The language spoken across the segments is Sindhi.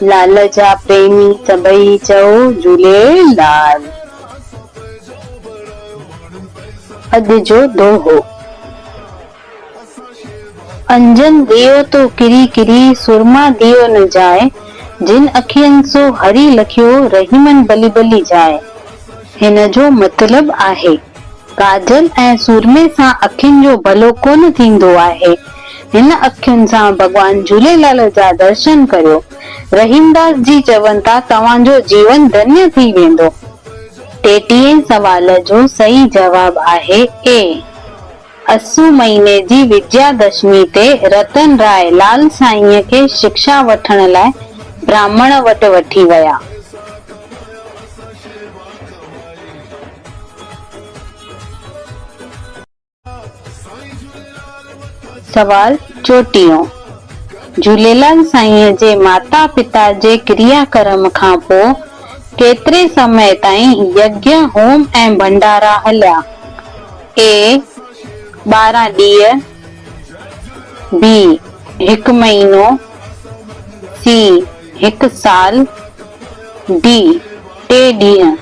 لال جا پريمي سڀئي چئو جهوليلال. اڄ جو دوهو. انجن ديو تو ڪري ڪري، سرما ديو نه جاء، جن اکين سو هري لکيو، رحيمن بلي بلي جاء. هن جو مطلب آهي، ڪاجل ۽ سورمي سان اکين جو ڀلو ڪونه ٿيندو آهي. هن اکين سان ڀڳوان جهوليلال جا درشن ڪريو. رحيمداس جي چون ٿا توهان جو جيون ڌنيه ٿي ويندو. ٽيٽيهين سوال جو صحيح جواب آهي اي. اسو مهيني جي وجيا دشمي تي رتن راء لال سائينء کي شڪشا وٺڻ لاء براهمڻ وٽ وٺي ويا. سوال چوٽيهون، جهوليلال سائينء جي ماتا پتا جي ڪريا ڪرم کان پوء ڪيتري سمي تائين يگيه، هوم ۽ ڀنڊارا هليا؟ اي، 12 ڏينهن، بي، هڪ مهينو، سي، هڪ سال، ڊي، ٽي ڏينهن.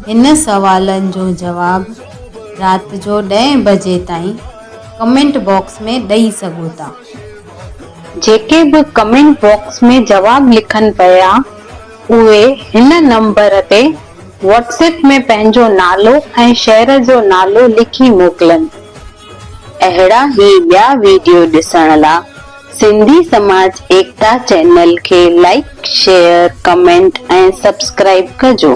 هن سوالن جو جواب رات جو ڏهين بجي تائين ڪمينٽ باڪس ۾ ڏئي سگهو ٿا. جيڪي به ڪمينٽ باڪس ۾ جواب لکن پيا اهي هن نمبر تي واٽس ايپ ۾ پنهنجو نالو ۽ شهر جو نالو لکي موڪلن. اهڙا ئي ٻيا ويڊيو ڏسڻ لا سنڌي سماج ايڪتا چينل کي لائيڪ شيئر ڪمينٽ ۽ سبسڪرائيب ڪجو.